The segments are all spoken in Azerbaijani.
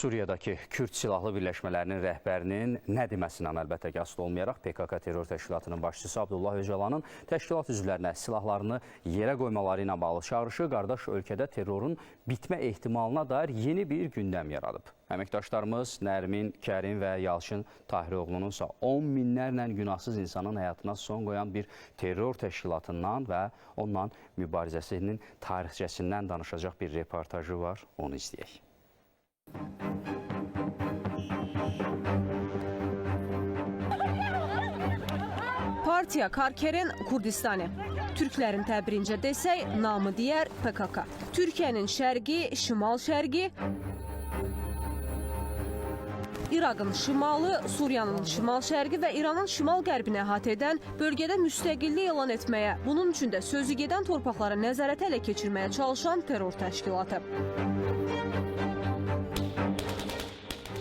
Suriyadakı Kürd silahlı birləşmələrinin rəhbərinin nə deməsindən əlbəttə ki, asılı olmayaraq PKK terror təşkilatının başçısı Abdullah Öcalanın təşkilat üzvlərinə silahlarını yerə qoymaları ilə bağlı çağırışı qardaş ölkədə terrorun bitmə ehtimalına dair yeni bir gündəm yaradıb. Əməkdaşlarımız Nərmin, Kərim və Yalçın Tahiroğlunun isə 10 minlərlə günahsız insanın həyatına son qoyan bir terror təşkilatından və onunla mübarizəsinin tarixçəsindən danışacaq bir reportajı var, onu izləyək. Partiya Karkerin Kurdistani. Türklərin təbirincə desək, namı digər PKK. Türkiyənin şərqi, şimal-şərqi, İraqın şimalı, Suriyanın şimal-şərqi və İranın şimal-qərbini əhatə edən bölgədə müstəqillik elan etməyə, bunun üçün də sözü gedən torpaqlara nəzarətə ələ keçirməyə çalışan terror təşkilatı.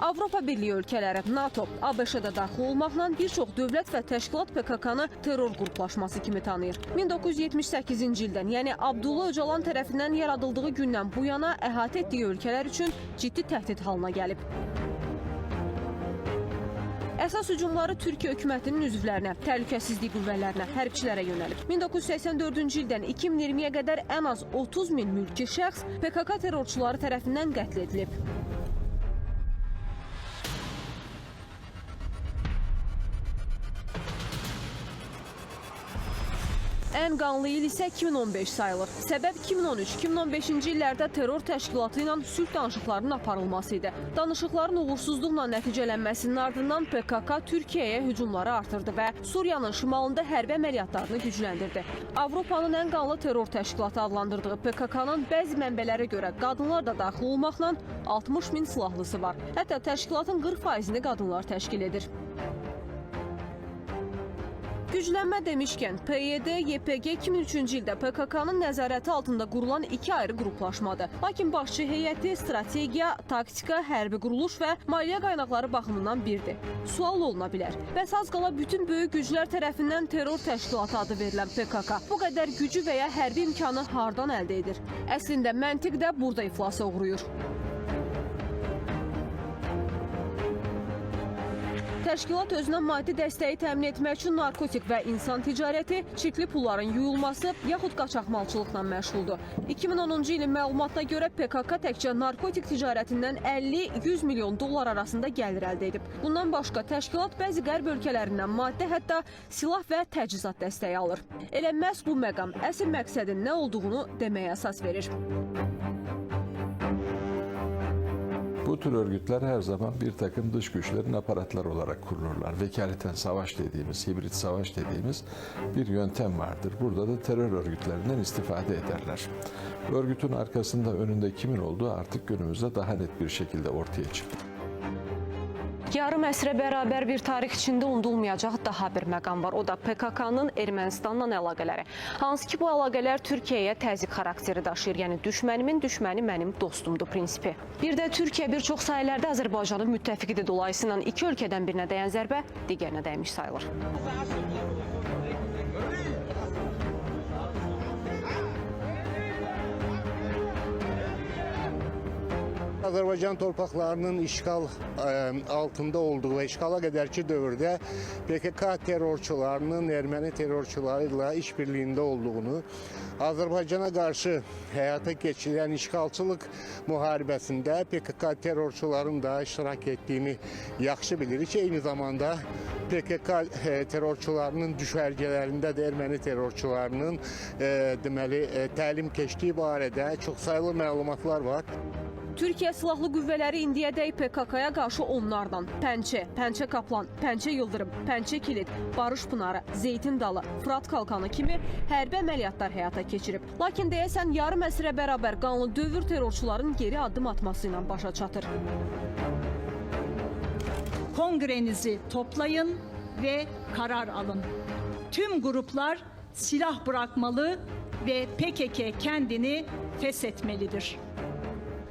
Avropa Birliyi ölkələri, NATO, ABŞ-da daxil olmaqla bir çox dövlət və təşkilat PKK-nı terror qruplaşması kimi tanıyır. 1978-ci ildən, yəni Abdullah Öcalan tərəfindən yaradıldığı gündən bu yana əhatə etdiyi ölkələr üçün ciddi təhdid halına gəlib. Əsas hücumları Türkiyə hökumətinin üzvlərinə, təhlükəsizlik qüvvələrinə, hərbçilərə yönəlib. 1984-cü ildən 2020-yə qədər ən az 30 min mülki şəxs PKK terrorçuları tərəfindən qətl edilib. Ən qanlı il isə 2015 sayılır. Səbəb 2013-2015-ci illərdə terror təşkilatı ilə sülh danışıqlarının aparılması idi. Danışıqların uğursuzluqla nəticələnməsinin ardından PKK Türkiyəyə hücumları artırdı və Suriyanın şimalında hərbi əməliyyatlarını gücləndirdi. Avropanın ən qanlı terror təşkilatı adlandırdığı PKK-nın bəzi mənbələrə görə qadınlar da daxil olmaqla 60 min silahlısı var. Hətta təşkilatın 40%-ni qadınlar təşkil edir. Güclənmə demişkən, PYD, YPG 2003-cü ildə PKK-nın nəzarəti altında qurulan iki ayrı qruplaşmadır. Lakin başçı heyəti, strategiya, taktika, hərbi quruluş və maliyyə qaynaqları baxımından birdir. Sual oluna bilər. Bəs az qala bütün böyük güclər tərəfindən terror təşkilatı adı verilən PKK bu qədər gücü və ya hərbi imkanı hardan əldə edir? Əslində məntiq də burada iflasa uğrayır. Təşkilat özünə maddi dəstəyi təmin etmək üçün narkotik və insan ticarəti, çirkli pulların yuyulması yaxud qaçaqmalçılıqla məşğuldur. 2010-cu ilin məlumatına görə PKK təkcə narkotik ticarətindən 50-100 milyon dollar arasında gəlir əldə edib. Bundan başqa təşkilat bəzi qərb ölkələrindən maddi, hətta silah və təchizat dəstəyi alır. Elə məhz bu məqam əsl məqsədin nə olduğunu deməyə əsas verir. Bu tür örgütler her zaman bir takım dış güçlerin aparatları olarak kurulurlar. Vekaleten savaş dediğimiz, hibrit savaş dediğimiz bir yöntem vardır. Burada da terör örgütlerinden istifade ederler. Örgütün arkasında, önünde kimin olduğu artık günümüzde daha net bir şekilde ortaya çıktı. Yarım əsrə bərabər bir tarix içində unudulmayacaq daha bir məqam var. O da PKK-nın Ermənistanla əlaqələri. Hansı ki, bu əlaqələr Türkiyəyə təzyiq xarakteri daşıyır. Yəni düşmənimin düşməni mənim dostumdur prinsipi. Bir də Türkiyə bir çox sahələrdə Azərbaycanın müttəfiqidir. Dolayısıyla iki ölkədən birinə dəyən zərbə digərinə dəymiş sayılır. Azərbaycan torpaqlarının işğal altında olduğu və işğala qədərki dövrdə PKK terrorçularının erməni terrorçularıyla işbirliyində olduğunu, Azərbaycana qarşı həyata keçirilən işğalçılıq müharibəsində PKK terrorçuların da iştirak etdiyini yaxşı bilirik. Eyni zamanda PKK terrorçularının düşərgələrində də erməni terrorçularının deməli təlim keçdiyi barədə çoxsaylı məlumatlar var. Türkiyə Silahlı Qüvvələri indiyədək PKK-ya qarşı onlarla Pənçə, Pənçə Kaplan, Pənçə Yıldırım, Pənçə Kilit, Barış Pınarı, Zeytin Dalı, Fırat Kalkanı kimi hərbi əməliyyatlar həyata keçirib. Lakin deyəsən yarım əsrə bərabər qanlı dövr terrorçuların geri addım atması ilə başa çatır. Kongrenizi toplayın ve karar alın. Tüm gruplar silah bırakmalı ve PKK kendini feshetmelidir.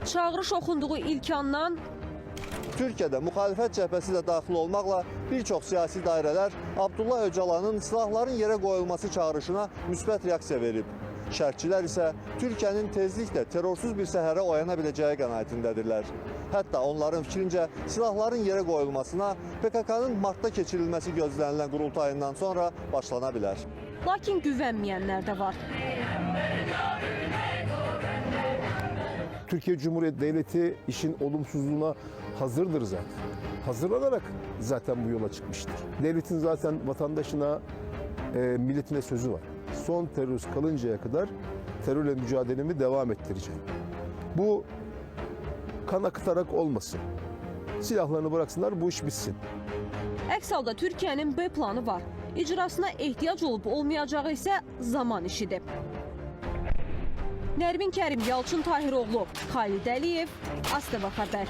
Çağırış oxunduğu ilk andan Türkiyədə müxalifət cəbhəsi də daxil olmaqla bir çox siyasi dairələr Abdullah Öcalanın silahların yerə qoyulması çağırışına müsbət reaksiya verib. Şərhçilər isə Türkiyənin tezliklə terrorsuz bir səhərə oyana biləcəyi qənaətindədirlər. Hətta onların fikrincə silahların yerə qoyulmasına PKK-nın martda keçirilməsi gözlənilən qurultayından sonra başlana bilər. Lakin güvənməyənlər də var. Türkiye Cumhuriyeti Devleti işin olumsuzluğuna hazırdır zaten. Hazırlanarak zaten bu yola çıkmıştır. Devletin zaten vatandaşına, milletine sözü var. Son terörist kalıncaya kadar terörle mücadelemi devam ettireceğim. Bu kan akıtarak olmasın. Silahlarını bıraksınlar, bu iş bitsin. Əks halda Türkiyənin B planı var. İcrasına ehtiyac olub olmayacağı isə zaman işidir. Nərmin Kərim, Yalçın Tahiroğlu, Xalid Əliyev, ASTV xəbər.